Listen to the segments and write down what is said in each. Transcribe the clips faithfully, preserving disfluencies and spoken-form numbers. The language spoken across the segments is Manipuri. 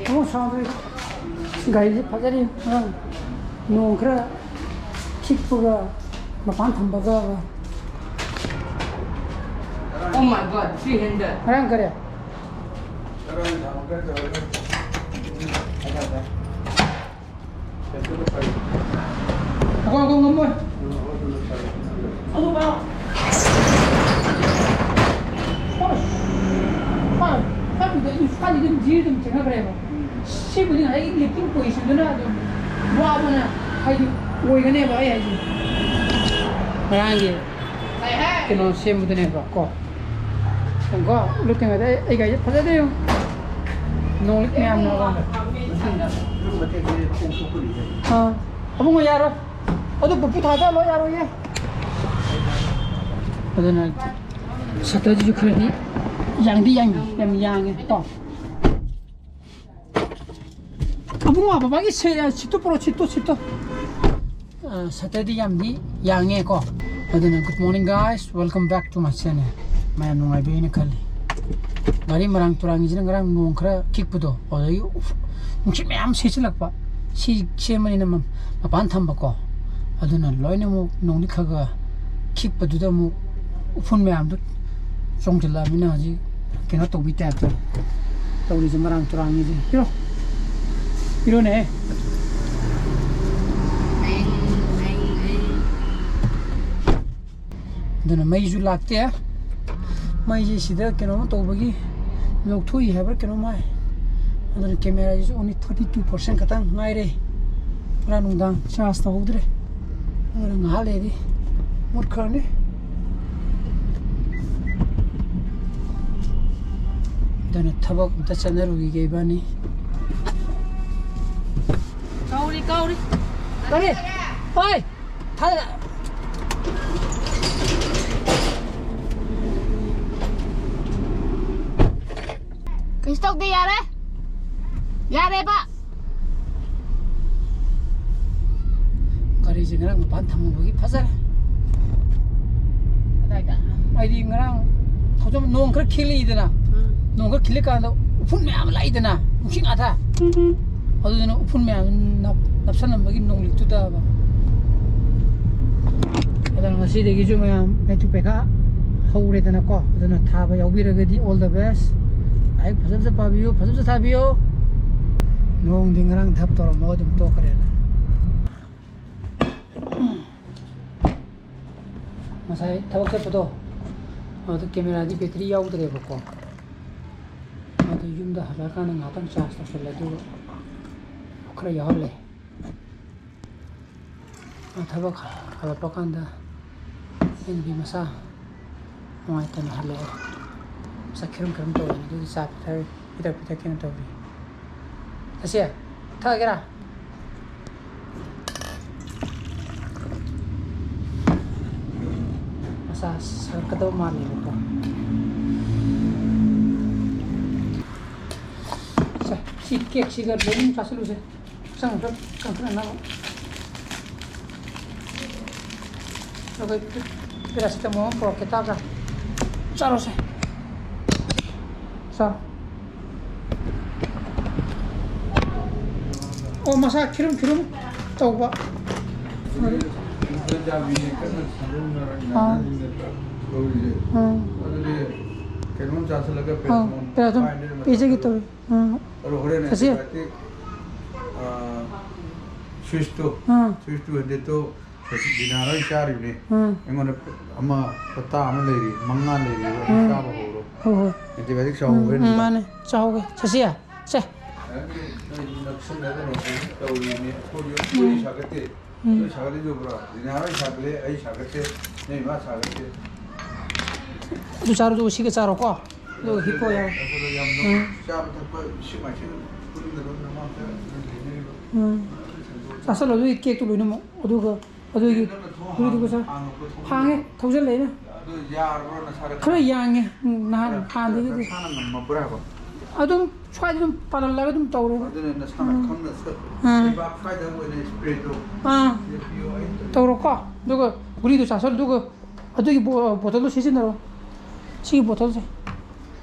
ꯑꯣ, ꯁꯥꯎꯟꯗ꯭ꯔꯤ꯫ ꯒꯥꯔꯤꯁꯦ ꯐꯖꯔꯤ꯫ ꯉꯔꯥꯡ ꯅꯣꯡ ꯈꯔ ꯈꯤꯛꯄꯒ ꯃꯄꯥꯟ ꯊꯝꯕꯒ꯫ Oh my God, three hundred. ꯉꯔꯥꯡ ꯀꯔꯤ? ꯑꯩꯈꯣꯏ, ꯑꯩꯈꯣꯏ ꯉꯝꯃꯣꯏ꯫ ꯑꯗꯨ ꯄꯥꯎ꯫ ꯍꯣꯏ꯫ ꯍꯣꯏ꯫ ꯐꯠꯇꯕꯗꯣ ꯑꯗꯨꯝ ꯁ꯭ꯋꯥꯏꯗ ꯑꯗꯨꯝ ꯖꯤꯔ ꯑꯗꯨꯝ ꯆꯪꯉꯛꯈ꯭ꯔꯦꯕ꯫ ꯁꯤꯕꯨꯗꯤ ꯉꯁꯥꯏꯒꯤ ꯂꯤꯞꯄꯤꯡ ꯄꯣꯖꯤꯁꯟꯗꯨꯅ ꯑꯗꯨꯝ ꯋꯥꯕꯅ ꯍꯥꯏꯗꯤ ꯑꯣꯏꯒꯅꯦꯕ ꯑꯩ ꯍꯥꯏꯁꯦ꯫ ꯉꯔꯥꯡꯒꯤ ꯀꯩꯅꯣ ꯁꯦꯝꯕꯗꯨꯅꯦꯕ ꯀꯣ꯫ ꯌꯦꯡꯉꯨꯀꯣ, ꯂꯨꯠꯇ꯭ꯔꯤꯉꯩꯗ ꯑꯩ, ꯑꯩ ꯒꯥꯔꯤꯁꯦ ꯐꯖꯗꯦ ꯌꯦꯡꯉꯨ꯫ ꯅꯣꯡꯂꯤꯛ ꯃꯌꯥꯝꯅ꯫ ꯑꯥ, ꯑꯕꯨꯡꯉꯣ ꯌꯥꯔꯣꯏ꯫ ꯑꯗꯨ ꯄꯨꯄꯨ ꯊꯥꯗ ꯂꯣꯏ ꯌꯥꯔꯣꯏꯌꯦ꯫ ꯑꯗꯨꯅ ꯁꯠꯇꯔꯁꯤꯁꯨ ꯈꯔꯗꯤ ꯌꯥꯡꯗꯤ ꯌꯥꯡꯉꯤ, ꯌꯥꯝ ꯌꯥꯡꯉꯦ ꯀꯣ꯫ ꯑꯕꯨꯡꯉꯣ, ꯕꯕꯥꯒꯤ ꯁꯦ-, ꯁꯤꯠꯇꯨ ꯄꯨꯔꯛꯑꯣ, ꯁꯤꯠꯇꯨ, ꯁꯤꯠꯇꯨ꯫ ꯑ, ꯁꯠꯇꯔꯗꯤ ꯌꯥꯝꯗꯤ ꯌꯥꯡꯉꯦꯀꯣ꯫ ꯑꯗꯨꯅ, good morning guys, welcome back to my channel. ꯃꯌꯥꯝ ꯅꯨꯡꯉꯥꯏꯕꯤꯅ ꯈꯜꯂꯤ꯫ ꯒꯥꯔꯤ ꯃꯔꯥꯡ ꯇꯨꯔꯥꯡꯒꯤꯁꯤꯅ ꯉꯔꯥꯡ ꯅꯣꯡ ꯈꯔ ꯈꯤꯛꯄꯗꯣ, ꯑꯗꯨꯗꯒꯤ ꯎꯐ-, ꯅꯨꯡꯁꯤꯠ ꯃꯌꯥꯝ ꯁꯤꯠꯆꯤꯜꯂꯛꯄ꯫ ꯁꯤ ꯁꯦꯝꯕꯅꯤꯅ ꯃ-, ꯃꯄꯥꯟ ꯊꯝꯕꯀꯣ꯫ ꯑꯗꯨꯅ ꯂꯣꯏꯅꯃꯛ ꯅꯣꯡꯗꯤ ꯈꯔ ꯈꯔ ꯈꯤꯛꯄꯗꯨꯗ ꯑꯃꯨꯛ ꯎꯐꯨꯟ ꯃꯌꯥꯝꯗꯨ ꯆꯣꯡꯁꯤꯜꯂꯛꯑꯃꯤꯅ ꯍꯧꯖꯤꯛ ꯀꯩꯅꯣ ꯇꯧꯕꯤ ꯇꯥꯏꯞꯇ ꯇꯧꯔꯤꯁꯦ, ꯃꯔꯥꯡ ꯇꯨꯔꯥꯡꯉꯤꯁꯦ꯫ ꯄꯤꯔꯣ, ꯄꯤꯔꯣꯅꯦ꯫ ꯑꯗꯨꯅ ꯃꯩꯁꯨ ꯂꯥꯛꯇꯦ꯫ ꯃꯩꯁꯦ ꯁꯤꯗ ꯀꯩꯅꯣꯝꯃ ꯇꯧꯕꯒꯤ ꯂꯧꯊꯣꯛꯏ ꯍꯥꯏꯕ꯭ꯔꯥ ꯀꯩꯅꯣꯝ ꯍꯥꯏ꯫ ꯑꯗꯨꯅ ꯀꯦꯃꯦꯔꯥꯁꯤꯁꯨ only thirty two percent ꯈꯛꯇꯪ ꯉꯥꯏꯔꯦ꯫ ꯄꯨꯔꯥ ꯅꯨꯡꯗꯥꯡ ꯆꯥꯔꯖ ꯇꯧꯍꯧꯗ꯭ꯔꯦ꯫ ꯑꯗꯨꯅ ꯉꯥꯏꯍꯥꯛ ꯂꯩꯔꯗꯤ ꯃꯨꯠꯈ꯭ꯔꯅꯤ꯫ ꯑꯗꯨꯅ ꯊꯕꯛ ꯑꯝꯇ ꯆꯠꯅꯔꯨꯈꯤꯒꯦ ꯏꯕꯥꯅꯤ꯫ ꯀꯧꯔꯤ, ꯀꯧꯔꯤ꯫ ꯀꯔꯤ? ꯍꯣꯏ꯫ ꯊꯥꯗ-, ꯀꯩꯁꯨ ꯇꯧꯗꯦ, ꯌꯥꯔꯦ꯫ ꯌꯥꯔꯦꯕ꯫ ꯒꯥꯔꯤꯁꯦ ꯉꯔꯥꯡ ꯃꯄꯥꯟ ꯊꯝꯃꯨꯕꯒꯤ ꯐꯖꯔꯦ꯫ ꯀꯗꯥꯏꯗ? ꯑꯩꯗꯤ ꯉꯔꯥꯡ ꯍꯧꯖꯤꯛ ꯅꯣꯡ ꯈꯔ ꯈꯤꯛꯂꯛꯏꯗꯅ, ꯎꯝ꯫ ꯅꯣꯡ ꯈꯔ ꯈꯤꯛꯂꯀꯥꯟꯗ ꯎꯐꯨꯟ ꯃꯌꯥꯝ ꯂꯥꯛꯏꯗꯅ, ꯅꯨꯡꯁꯤꯠ ꯉꯥꯛꯇ꯫ ꯑꯗꯨꯗꯨꯅ ꯎꯐꯨꯟ ꯃꯌꯥꯝ ꯅꯞ-, ꯅꯞꯁꯜꯂꯝꯕꯒꯤ ꯅꯣꯡꯂꯤꯛꯇꯨꯗꯕ꯫ ꯑꯗꯨꯅ ꯉꯁꯤꯗꯒꯤꯁꯨ ꯃꯌꯥꯝ ꯃꯦꯇ꯭ꯔꯤꯛ ꯄꯩꯈꯥ ꯍꯧꯔꯦꯗꯅꯀꯣ, ꯑꯗꯨꯅ ꯊꯥꯕ ꯌꯥꯎꯕꯤꯔꯒꯗꯤ all the best꯫ ꯂꯥꯏꯔꯤꯛ ꯐꯖ ꯐꯖ ꯄꯥꯕꯤꯌꯨ, ꯐꯖ ꯐꯖ ꯊꯥꯕꯤꯌꯨ꯫ ꯅꯣꯡꯗꯤ ꯉꯔꯥꯡ ꯙꯞ ꯇꯧꯔꯝꯃꯒ ꯑꯗꯨꯝ ꯇꯣꯛꯈ꯭ꯔꯦꯅ꯫ ꯉꯁꯥꯏ ꯊꯕꯛ ꯆꯠꯄꯗꯣ, ꯑꯗꯨ ꯀꯦꯃꯦꯔꯥꯗꯤ ꯕꯦꯇ꯭ꯔꯤ ꯌꯥꯎꯗ꯭ꯔꯦꯕꯀꯣ꯫ ꯑꯗꯨ ꯌꯨꯝꯗ ꯍꯜꯂꯛꯑꯀꯥꯟꯗ ꯉꯥꯏꯍꯥꯛꯇꯪ ꯆꯥꯔꯖ ꯇꯧꯁꯜꯂꯦ, ꯑꯗꯨꯒ ꯈꯔ ꯌꯥꯎꯍꯜꯂꯦ꯫ ꯃꯥ ꯊꯕꯛ ꯍꯜꯂꯛꯄ ꯀꯥꯟꯗ ꯑꯩ ꯅꯨꯄꯤ ꯃꯁꯥ ꯅꯨꯡꯉꯥꯏꯇꯅ ꯍꯜꯂꯛꯑꯦ꯫ ꯃꯁꯥ ꯈꯤꯔꯨꯝ ꯈꯤꯔꯨꯝ ꯇꯧꯔꯦ, ꯑꯗꯨꯒꯤ ꯆꯥ ꯄꯤꯊꯛ-, ꯄꯤꯊꯛ ꯄꯤꯊꯛꯀꯦꯅ ꯇꯧꯔꯤ꯫ ꯑꯁꯦ, ꯊꯛꯑꯒꯦꯔꯥ? ꯃꯁꯥ ꯁꯥꯒꯠꯀꯗꯕ ꯃꯥꯜꯂꯦꯕꯀꯣ꯫ ꯁꯦ, ꯁꯤ ꯀꯦꯛꯁꯤꯒ ꯂꯣꯏꯅ ꯆꯥꯁꯤꯜꯂꯨꯁꯦ꯫ ꯍꯛꯆꯥꯡ ꯈꯔ ꯀꯟꯈꯠꯅꯅꯕ꯫ ꯑꯗꯨꯒ ꯄꯦꯔꯥꯁꯤꯇꯥꯃꯣꯜ ꯑꯃ ꯄꯨꯔꯛꯀꯦ, ꯇꯥꯕ꯭ꯔꯥ? ꯆꯥꯔꯣꯁꯦ꯫ ꯆꯥꯔꯣ꯫ ꯑꯣ, ꯃꯁꯥ ꯈꯤꯔꯨꯝ ꯈꯤꯔꯨꯝ ꯇꯧꯕ꯫ ꯑꯥ꯫ ꯎꯝ꯫ ꯑꯗꯨꯗꯤ ꯀꯩꯅꯣꯝ ꯆꯥꯁꯤꯜꯂꯒ ꯑꯥ, paracetamol ꯄꯦꯔꯥꯁꯤꯇꯥꯃꯣꯜ five hundred ꯄꯤꯖꯒꯦ ꯇꯧꯔꯤ꯫ ꯑꯥ꯫ ꯑꯗꯣ ꯍꯣꯔꯦꯟ ꯆꯠꯁꯤ꯫ Antibiotic, ꯑꯥ, Swiss ꯇꯨ, ꯑꯥ꯫ Swiss two hundred two dinner ꯍꯣꯏ ꯆꯥꯔꯤꯕꯅꯤ꯫ ꯑꯥ꯫ ꯑꯩꯉꯣꯟꯗ ꯑꯃ ꯄꯇꯥ ꯑꯃ ꯂꯩꯔꯤ, ꯃꯉꯥ ꯂꯩꯔꯤꯕ, ꯑꯗꯨ ꯑꯥ꯫ ꯆꯥꯕ ꯍꯧꯔꯣ꯫ ꯍꯣꯏ, ꯍꯣꯏ꯫ Antibiotic ꯆꯥꯎ ꯎꯝ, ꯍꯣꯔꯦꯟ ꯎꯝ, ꯅꯨꯡꯗꯥꯡ꯫ ꯃꯥꯅꯦ꯫ ꯆꯥꯍꯧꯒꯦ꯫ ꯆꯠꯁꯤ꯫ ꯁꯦ꯫ ꯅꯪꯒꯤ ꯅꯛꯁꯟꯅꯗꯅ ꯍꯧꯖꯤꯛ ꯇꯧꯔꯤꯕꯅꯤ꯫ ꯑꯩꯈꯣꯏ ꯌꯨꯝ ꯎꯝ꯫ ꯁꯥꯒꯠꯇꯦ꯫ ꯎꯝ꯫ ꯅꯣꯏ ꯁꯥꯒꯠꯂꯤꯗꯨ ꯎꯕ꯭ꯔꯥ? ꯗꯤꯅꯥꯔ ꯍꯣꯏ ꯁꯥꯒꯠꯂꯦ, ꯑꯩ ꯁꯥꯒꯠꯇꯦ, ꯅꯣꯏ ꯏꯃꯥ ꯁꯥꯒꯠꯇꯦ꯫ ꯑꯗꯨ ꯆꯥꯔꯨ, ꯑꯗꯨꯒ ꯁꯤꯒ ꯆꯥꯔꯣꯀꯣ꯫ ꯑꯗꯨꯒ ꯍꯤꯞꯄꯣ ꯌꯥꯔꯦ꯫ ꯑꯗꯨꯗ ꯌꯥꯝꯅ ꯎꯝ꯫ ꯆꯥꯕ ꯊꯛꯄ ꯏꯁꯤꯡ ꯃꯥꯏꯁꯤꯡ ꯄꯨꯟꯅ ꯑꯗꯨꯝ ꯅꯃꯥꯡꯗ ꯑꯗꯨꯝ ꯂꯩꯅꯔꯤꯕ꯫ ꯎꯝ꯫ ꯆꯥꯁꯜꯂꯣ ꯑꯗꯨꯒꯤ ꯀꯦꯛꯇꯨ ꯂꯣꯏꯅꯃꯛ꯫ ꯑꯗꯨꯒ ꯑꯗꯨꯒꯤ ꯅꯪꯅ ꯊꯣꯡ ꯒꯨꯂꯤꯗꯨꯒ ꯆꯥ-, ꯍꯥꯡꯉꯛꯄ ꯊꯣꯡ ꯍꯥꯡꯉꯦ, ꯊꯧꯖꯤꯜꯂꯛꯑꯦꯅ꯫ ꯑꯗꯨ ꯌꯥꯔꯕ꯭ꯔꯣ ꯅꯁꯥꯗ? ꯈꯔ ꯌꯥꯡꯉꯦ, ꯎꯝ, ꯅꯍꯥꯟ ꯈꯔ, ꯍꯥꯟꯅꯗꯒꯤꯗꯤ꯫ ꯈꯔ ꯅꯁꯥꯅ ꯉꯝꯃꯕ꯭ꯔꯥ ꯍꯥꯏꯕ? ꯑꯗꯨꯝ ꯁ꯭ꯋꯥꯏꯗ ꯑꯗꯨꯝ ꯄꯥꯜꯍꯜꯂꯒ ꯑꯗꯨꯝ ꯇꯧꯔꯦꯕ꯫ ꯑꯗꯨꯅ ꯅꯁꯥꯅ ꯎꯝ꯫ ꯈꯪꯅ ꯁꯠ-, ꯎꯝ꯫ ꯂꯩꯕꯥꯛ ꯁ꯭ꯋꯥꯏꯗ ꯑꯣꯏꯅ ꯏꯁꯄ꯭ꯔꯦꯗꯣ ꯎꯝ꯫ ꯄꯤꯌꯣ, ꯑꯩ ꯇꯧꯔꯣꯀꯣ꯫ ꯑꯗꯨꯒ ꯒꯨꯂꯤꯗꯣ ꯆꯥꯁꯜꯂꯨ, ꯑꯗꯨꯒ ꯑꯗꯨꯒꯤ ꯕꯣ-, ꯕꯣꯇꯜꯗꯣ ꯁꯤꯖꯤꯟꯅꯔꯣ꯫ ꯁꯤꯒꯤ ꯕꯣꯇꯜꯁꯦ꯫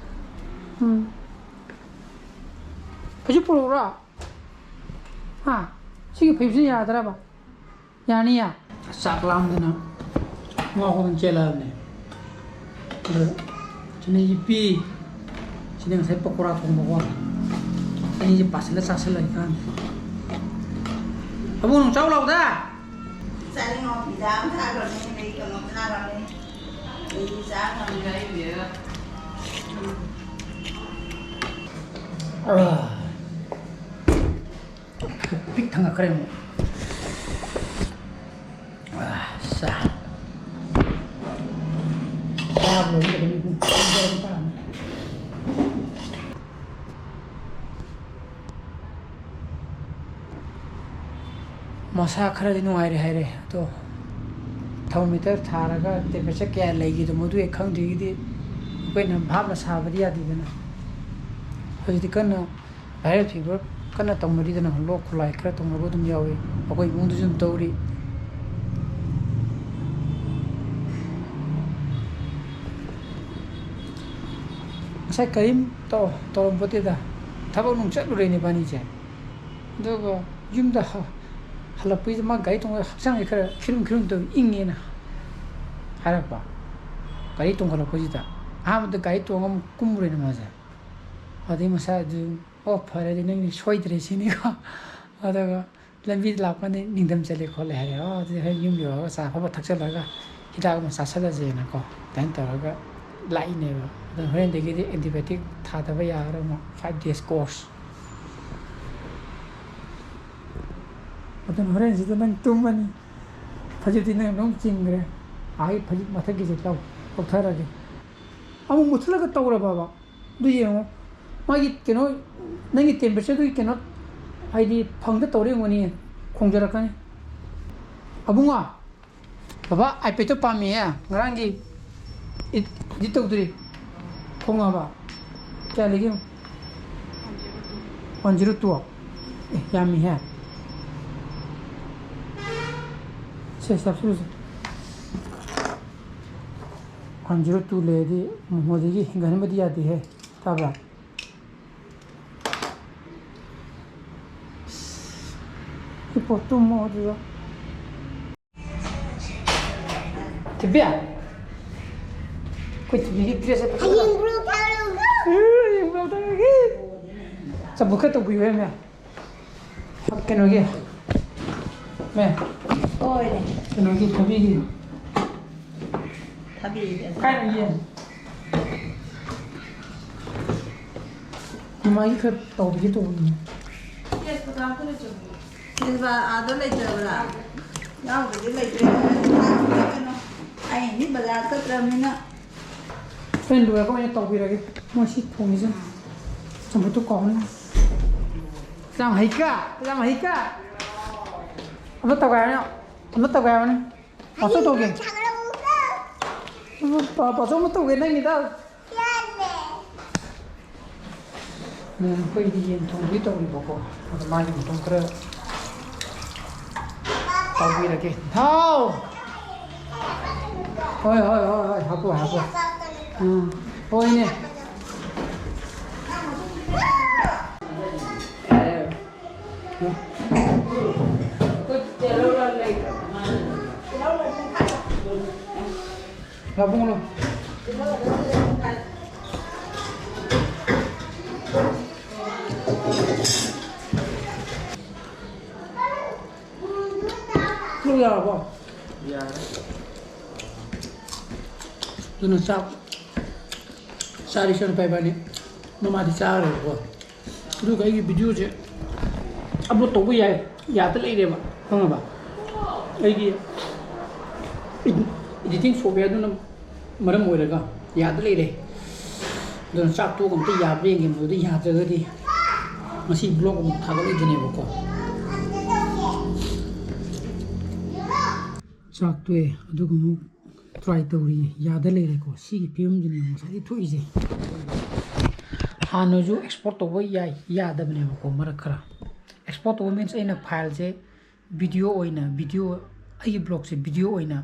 ꯎꯝ꯫ ꯐꯩꯖꯨꯞ ꯄꯨꯔꯛꯎꯔꯣ? ꯍꯥ? ꯁꯤꯒꯤ ꯐꯩꯖꯨꯞꯁꯤ ꯌꯥꯗ꯭ꯔꯕ? ꯌꯥꯅꯤꯌꯦ? ꯆꯥꯛ ꯂꯥꯝꯗꯅ ꯉꯥꯎꯗꯅ ꯆꯦꯜꯂꯛꯑꯕꯅꯦ꯫ ꯑꯗ ꯁꯤꯅ ꯌꯦꯄꯤ, ꯁꯤꯅ ꯉꯁꯥꯏ ꯄꯀꯣꯔꯥ ꯊꯣꯡꯕꯀꯣ꯫ ꯑꯅꯤꯁꯦ ꯄꯥꯁꯤꯜꯂ ꯆꯥꯁꯤꯜꯂꯒ ꯀꯥꯟꯗ꯫ ꯑꯕꯨꯡ, ꯅꯪ ꯆꯥꯎ ꯂꯥꯎꯗ꯫ ꯆꯥꯅꯤꯡꯉꯣ, ꯄꯤꯖꯥ ꯑꯃ ꯊꯥꯈ꯭ꯔꯣꯅꯦ, ꯑꯗꯩ ꯀꯩꯅꯣꯝ ꯊꯥꯈ꯭ꯔꯣꯅꯦ꯫ ꯑꯩꯗꯤ ꯆꯥ ꯉꯝꯗ꯭ꯔꯦ꯫ ꯑꯥ꯫ ꯄꯤꯛ ꯊꯪꯉꯛꯈ꯭ꯔꯦ ꯑꯃꯨꯛ꯫ ꯑꯥ, ꯆꯥ꯫ ꯆꯥꯕ ꯂꯣꯏꯕꯗ ꯑꯗꯨꯝ ꯄꯨꯡ ꯇꯔꯨꯛ ꯇꯥꯔꯅꯤ꯫ ꯃꯁꯥ ꯈꯔꯗꯤ ꯅꯨꯡꯉꯥꯏꯔꯦ ꯍꯥꯏꯔꯦ, ꯑꯗꯣ thermometer ꯊꯥꯔꯒ temperature ꯀꯌꯥ ꯂꯩꯒꯦꯗꯣ ꯃꯗꯨ ꯍꯦꯛ ꯈꯪꯗ꯭ꯔꯤꯒꯤꯗꯤ ꯑꯩꯈꯣꯏꯅ ꯚꯥꯞꯅ ꯁꯥꯕꯗꯤ ꯌꯥꯗꯦꯗꯅ꯫ ꯍꯧꯖꯤꯛꯇꯤ ꯀꯟꯅ viral fever ꯀꯟꯅ ꯇꯧꯅꯔꯤꯗꯅ, ꯂꯣꯛ ꯈꯨꯂꯥꯏ ꯈꯔ ꯇꯧꯅꯕ ꯑꯗꯨꯝ ꯌꯥꯎꯏ, ꯑꯩꯈꯣꯏ ꯏꯃꯨꯡꯗꯁꯨ ꯑꯗꯨꯝ ꯇꯧꯔꯤ꯫ ꯉꯁꯥꯏ ꯀꯔꯤꯝ ꯇꯧ-, ꯇꯧꯔꯝꯄꯣꯠꯇꯦꯗ, ꯊꯕꯛ ꯅꯨꯡ ꯆꯠꯂꯨꯔꯦꯅꯦ ꯏꯕꯥꯅꯤꯁꯦ꯫ ꯑꯗꯨꯒ ꯌꯨꯝꯗ ꯍ-, ꯍꯜꯂꯛꯄꯩꯗ ꯃꯥ ꯒꯥꯔꯤ ꯇꯣꯡꯉꯒ ꯍꯛꯆꯥꯡꯁꯦ ꯈꯔ ꯈꯤꯔꯨꯝ ꯈꯤꯔꯨꯝ ꯇꯧꯏ, ꯏꯪꯉꯦꯅ ꯍꯥꯏꯔꯛꯄ꯫ ꯒꯥꯔꯤ ꯇꯣꯡꯈꯠꯂꯛꯄꯁꯤꯗ ꯑꯍꯥꯟꯕꯗ ꯒꯥꯔꯤ ꯇꯣꯡꯉꯒ ꯑꯃꯨꯛ ꯀꯨꯝꯃꯨꯔꯦꯅ ꯃꯥꯁꯦ꯫ ꯑꯗꯩ ꯃꯁꯥꯗꯨ, "ꯑꯣ, ꯐꯔꯦ ꯑꯗꯨꯗꯤ, ꯅꯪꯗꯤ ꯁꯣꯏꯗ꯭ꯔꯦ" ꯁꯤꯅꯤꯀꯣ꯫ ꯑꯗꯨꯒ ꯂꯝꯕꯤꯗ ꯂꯥꯛꯄꯀꯥꯟꯗ ꯅꯤꯡꯗꯝ ꯆꯠꯂꯦ ꯈꯣꯠꯂꯦ ꯍꯥꯏꯔꯦ꯫ ꯑꯣ, ꯑꯗꯨꯗꯤ ꯍꯣꯔꯦꯟ ꯌꯨꯝ ꯌꯧꯔꯒ ꯆꯥ ꯑꯐꯕ ꯊꯛꯆꯜꯂꯒ ꯍꯤꯗꯥꯛ ꯑꯃ ꯆꯥꯁꯜꯂꯁꯦꯅꯀꯣ, ꯑꯗꯨꯃꯥꯏꯅ ꯇꯧꯔꯒ ꯂꯥꯛꯏꯅꯦꯕ꯫ ꯑꯗꯣ ꯍꯣꯔꯦꯟꯗꯒꯤꯗꯤ antibiotic ꯊꯥꯗꯕ ꯌꯥꯔꯔꯣꯏ ꯑꯃꯨꯛ, five days course꯫ ꯑꯗꯨꯅ ꯍꯣꯔꯦꯟꯁꯤꯗ ꯅꯪ ꯇꯨꯝꯃꯅꯤ꯫ ꯐꯩꯖꯨꯞꯇꯤ ꯅꯪ ꯑꯗꯨꯝ ꯆꯤꯡꯈ꯭ꯔꯦ꯫ ꯑꯥꯒꯤ ꯐꯩꯖꯨꯞ ꯃꯊꯛꯀꯤꯁꯦ ꯂꯧ-, ꯂꯧꯊꯔꯒꯦ꯫ ꯑꯃꯨꯛ ꯃꯨꯠꯊꯠꯂꯒ ꯇꯧꯔꯕꯕ? ꯑꯗꯨ ꯌꯦꯡꯉꯣ꯫ ꯃꯥꯒꯤ ꯀꯩꯅꯣ, ꯅꯪꯒꯤ temperatureꯗꯨꯒꯤ ꯀꯩꯅꯣ, ꯍꯥꯏꯗꯤ ꯐꯪꯗ ꯇꯧꯔꯦ ꯌꯦꯡꯉꯣꯅꯦ, ꯈꯣꯡꯖꯔꯛꯀꯅꯤ꯫ ꯑꯕꯨꯡꯉꯣ, ꯕꯕꯥ, iPadꯇꯣ ꯄꯥꯝꯃꯤꯍꯦ꯫ ꯉꯔꯥꯡꯒꯤ ꯏꯗ-, edit ꯇꯧꯗ꯭ꯔꯤ꯫ ꯈꯣꯡꯉꯕ? ꯀꯌꯥ ꯂꯩꯒꯦ? One zero two꯫ ꯑꯦ, ꯌꯥꯝꯃꯤꯍꯦ꯫ ꯁꯦ, ꯆꯥꯞꯁꯤꯜꯂꯨꯁꯦ꯫ ꯋꯥꯟ ꯖꯤꯔꯣ ꯇꯨ ꯂꯩꯔꯗꯤ ꯃꯣꯃꯣꯗꯒꯤ ꯍꯦꯟꯒꯠꯍꯟꯕꯗꯤ ꯌꯥꯗꯦꯍꯦ, ꯇꯥꯕ꯭ꯔꯥ? ꯁꯤ ꯄꯣꯠꯇꯨ ꯃꯣꯠꯂꯤꯗ꯫ ꯊꯣꯏꯕꯤ, ꯑꯩꯈꯣꯏ ꯊꯣꯏꯕꯤꯒꯤ ꯗ꯭ꯔꯦꯁꯁꯦ ꯐꯖꯕ꯭ꯔꯥ? ꯍꯌꯦꯡ ꯕ꯭ꯂꯣꯛ ꯊꯥꯔꯛꯎꯀꯣ꯫ ꯎꯝ, ꯍꯌꯦꯡ ꯕ꯭ꯂꯣꯛ ꯊꯥꯔꯛꯑꯒꯦ꯫ ꯆꯝꯐꯨꯠ ꯈꯔ ꯇꯧꯕꯤꯌꯨꯍꯦ, ꯃꯦꯝ꯫ ꯀꯩꯅꯣꯒꯤ, ꯃꯦꯝ꯫ ꯍꯣꯏꯅꯦ꯫ ꯀꯩꯅꯣꯒꯤ, ꯊꯣꯏꯕꯤꯒꯤ꯫ ꯊꯕꯤꯗꯤ ꯑꯗꯨꯝ ꯀꯥꯏꯅꯣ ꯌꯦꯟ? ꯏꯃꯥꯒꯤ ꯈꯔ ꯇꯧꯕꯤꯒꯦ ꯇꯧꯕꯅꯤ꯫ ꯁꯤꯜꯚꯥ ꯑꯥꯗ ꯂꯩꯇ꯭ꯔꯕ꯭ꯔꯥ? ꯌꯥꯎꯕꯗꯤ ꯂꯩꯇ꯭ꯔꯦ꯫ ꯀꯩꯅꯣ, ꯑꯩꯗꯤ ꯕꯖꯥꯔ ꯆꯠꯇ꯭ꯔꯕꯅꯤꯅ꯫ ꯑꯩꯅ ꯂꯣꯏꯔꯒ ꯑꯣꯏꯅ ꯇꯧꯕꯤꯔꯒꯦ꯫ ꯃꯣꯏ ꯁꯤ ꯊꯣꯡꯉꯤꯁꯦ꯫ ꯆꯝꯐꯨꯠꯇꯨ ꯀꯥꯎꯅꯤ꯫ ꯌꯥꯝ ꯍꯩꯀ, ꯌꯥꯝ ꯍꯩꯀ꯫ ꯑꯃ ꯇꯧꯒꯥꯏꯔꯣꯅꯦ, ꯑꯃ ꯇꯧꯒꯥꯏꯔꯣꯅꯦ꯫ ꯄꯥꯆꯧ ꯇꯧꯒꯦ꯫ ꯄꯥ-, ꯄꯥꯆꯧ ꯑꯃ ꯇꯧꯒꯦ ꯅꯪꯒꯤꯗ꯫ ꯎꯝ, ꯑꯩꯈꯣꯏꯒꯤ ꯌꯦꯟ ꯊꯣꯡꯕꯒꯤ ꯇꯧꯔꯤꯕꯀꯣ꯫ ꯑꯗꯣ ꯃꯥꯒꯤ ꯃꯇꯣꯡ ꯈꯔ ꯇꯧꯕꯤꯔꯒꯦ꯫ ꯊꯥꯎ! ꯍꯣꯏ, ꯍꯣꯏ, ꯍꯣꯏ, ꯍꯣꯏ, ꯍꯥꯞꯄꯣ, ꯍꯥꯞꯄꯣ꯫ ꯎꯝ, ꯍꯣꯏꯅꯦ꯫ ꯂꯥꯕꯨꯡꯂꯣ꯫ ꯂꯣꯛ ꯌꯥꯔꯕꯣ? ꯌꯥꯔꯦ꯫ ꯑꯗꯨꯅ ꯆꯥꯛ ꯆꯥꯔꯤ ꯏꯆꯟꯅꯨꯄꯥ ꯏꯕꯥꯅꯤ꯫ ꯃꯃꯥꯗꯤ ꯆꯥꯈ꯭ꯔꯦꯕꯀꯣ꯫ ꯑꯗꯨꯒ ꯑꯩꯒꯤ videoꯁꯦ upload ꯇꯧꯕ ꯌꯥꯏ, ꯌꯥꯗ ꯂꯩꯔꯦꯕ, ꯈꯪꯉꯕ? ꯑꯩꯒꯤ editing softwareꯗꯨꯅ ꯃꯔꯝ ꯑꯣꯏꯔꯒ ꯌꯥꯗ ꯂꯩꯔꯦ꯫ ꯑꯗꯨꯅ ꯆꯥꯛ ꯇꯣꯛꯑꯒ ꯑꯝꯇ ꯌꯥꯕ꯭ꯔꯥ ꯌꯦꯡꯒꯦ, ꯃꯗꯨꯗ ꯌꯥꯗ꯭ꯔꯒꯗꯤ ꯉꯁꯤ vlog ꯑꯃꯨꯛ ꯊꯥꯒꯠꯂꯣꯏꯗꯣꯏꯅꯦꯕꯀꯣ꯫ ꯆꯥꯛ ꯇꯣꯛꯑꯦ, ꯑꯗꯨꯒ ꯑꯃꯨꯛ try ꯇꯧꯔꯤ, ꯌꯥꯗ ꯂꯩꯔꯦꯀꯣ꯫ ꯁꯤꯒꯤ ꯐꯤꯕꯝꯁꯤꯅꯦ ꯉꯁꯥꯏꯗꯩ ꯊꯣꯛꯏꯁꯦ꯫ ꯍꯥꯟꯅꯁꯨ export ꯇꯧꯕ ꯌꯥꯏ, ꯌꯥꯗꯕꯅꯦꯕꯀꯣ ꯃꯔꯛ ꯈꯔ꯫ Export ꯇꯧꯕ means ꯑꯩꯅ fileꯁꯦ video ꯑꯣꯏꯅ, video, ꯑꯩꯒꯤ vlogꯁꯦ video ꯑꯣꯏꯅ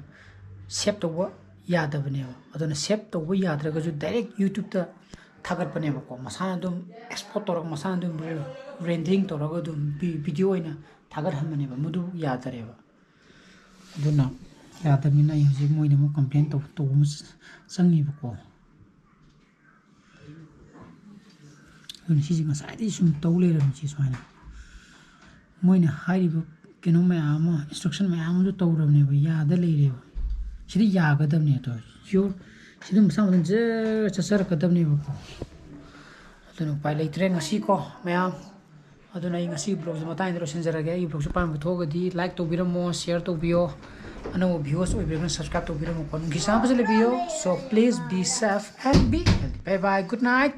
save ꯇꯧꯕ ꯌꯥꯗꯕꯅꯦꯕ꯫ ꯑꯗꯨꯅ save ꯇꯧꯕ ꯌꯥꯗ꯭ꯔꯒꯁꯨ direct YouTube-ꯇ ꯊꯥꯒꯠꯄꯅꯦꯕꯀꯣ꯫ ꯃꯁꯥꯅ ꯑꯗꯨꯝ export ꯇꯧꯔꯒ, ꯃꯁꯥꯅ ꯑꯗꯨꯝ rendering ꯇꯧꯔꯒ ꯑꯗꯨꯝ video ꯑꯣꯏꯅ ꯊꯥꯒꯠꯍꯟꯕꯅꯦꯕ꯫ ꯃꯗꯨ ꯌꯥꯗꯔꯦꯕ꯫ ꯑꯗꯨꯅ ꯌꯥꯗꯕꯅꯤꯅ ꯑꯩ ꯍꯧꯖꯤꯛ ꯃꯣꯏꯗ ꯑꯃꯨꯛ complain ꯇꯧ-, ꯇꯧꯕ ꯑꯃ ꯆ-, ꯆꯪꯉꯤꯕꯀꯣ꯫ ꯑꯗꯨꯅ ꯁꯤꯁꯦ ꯉꯁꯥꯏꯗꯒꯤ ꯁꯨꯝ ꯇꯧ ꯂꯩꯔꯕꯅꯤ꯫ ꯁꯤ ꯁꯨꯃꯥꯏꯅ ꯃꯣꯏꯅ ꯍꯥꯏꯔꯤꯕ ꯀꯩꯅꯣ ꯃꯌꯥꯝ ꯑꯃ, instruction ꯃꯌꯥꯝ ꯑꯃꯁꯨ ꯇꯧꯔꯕꯅꯦꯕ, ꯌꯥꯗ ꯂꯩꯔꯦꯕ꯫ ꯁꯤꯗꯤ ꯌꯥꯒꯗꯕꯅꯦ꯫ ꯑꯗꯣ sure, ꯁꯤꯗꯤ ꯃꯁꯥ ꯃꯊꯟ ꯖꯔ ꯆꯠꯆꯔꯛꯀꯗꯕꯅꯦꯕꯀꯣ꯫ ꯑꯗꯨꯅ ꯎꯄꯥꯏ ꯂꯩꯇ꯭ꯔꯦ ꯉꯁꯤꯀꯣ ꯃꯌꯥꯝ꯫ ꯑꯗꯨꯅ ꯑꯩ ꯉꯁꯤꯒꯤ vlog-ꯁꯦ ꯃꯇꯥꯡꯗ ꯂꯣꯏꯁꯤꯟꯖꯔꯒꯦ꯫ ꯑꯩꯒꯤ vlog-ꯁꯦ ꯄꯥꯝꯕ ꯊꯣꯛꯑꯒꯗꯤ like ꯇꯧꯕꯤꯔꯝꯃꯣ, share ꯇꯧꯕꯤꯌꯣ, ꯑꯅꯧꯕ viewers ꯑꯣꯏꯕꯤꯔꯒꯅ subscribe ꯇꯧꯕꯤꯔꯝꯃꯣꯀꯣ꯫ ꯅꯨꯡꯁꯤ ꯆꯥꯟꯅꯕꯁꯦ ꯂꯩꯕꯤꯌꯣ꯫ So please be safe and be healthy. Bye bye, good night.